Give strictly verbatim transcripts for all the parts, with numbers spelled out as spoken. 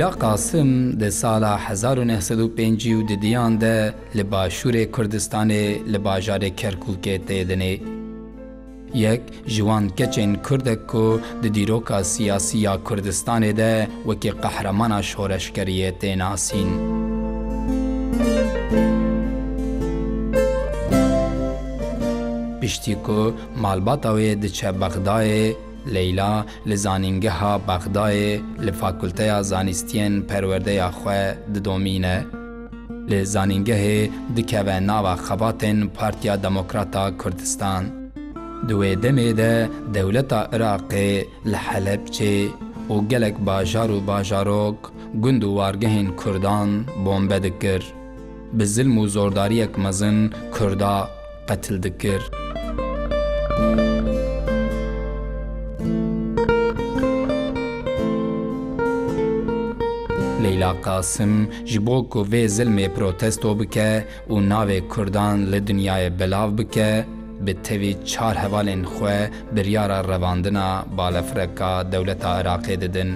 Leyla Qasim di sala hezar û neh sed û pêncî û didiyan de li başûrê Kurdistanê li bajarê Kerkûkê tê dinê. Yek ji wan keçên Kurd e ku di dîroka siyasî ya Kurdistanê de wekî qehremana şoreşgeriyê tê nasîn. Piştî ku malbata wê diçe Bexdayê, Leyla li Zanîngeha Bexdayê li Fakulteya Zanistiyên Perwerdeya xwe didomîne. Li zanîngehê dikeve nava xebatên Partiya Demokrata Kurdistan. Di wê demê de dewleta Iraqê li Helebçê û gelek bajar û bajarok, gund û wargehên Kurdan bombe dikir. Bi zilm û zordariyek mezin Kurda qetil dikir. Leyla Qasim ji bo ku vê zilmê protesto bike û navê Kurdan li dinyayê belav bike, bi tevî çar hevalên xwe biryara revandina balefireka dewleta Iraqê didin.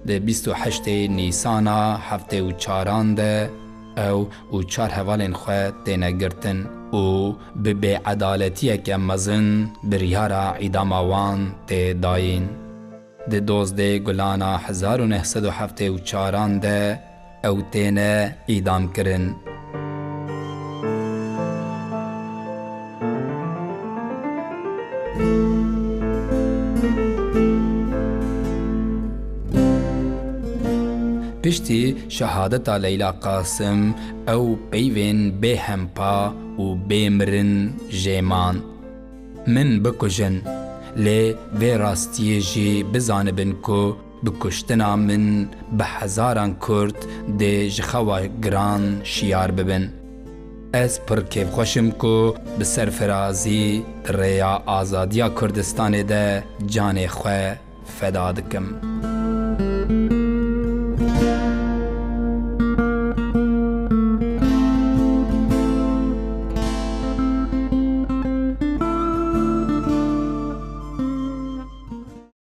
Di bîst û heştê Nîsana heftê û çaran de ew û çar hevalên xwe têne girtin û bi bêedaletiyeke mezin biryara îdama wan tê dayîn. Di dozdê Gulana hezar û neh sed û heftê û çaran de ew têne îdamkirin. Piştî şehadeta Leyla Qasim, ew peyvên bêhempa û bêmirin jê man. Min bikujin, lê vê rastiyê jî bizanibin ku bi kuştina min bi hezaran Kurd dê ji xewa giran şiyar bibin. Ez pir kêfxweş im ku bi serfirazî di rêya azadiya Kurdistanê de canê xwe feda dikim.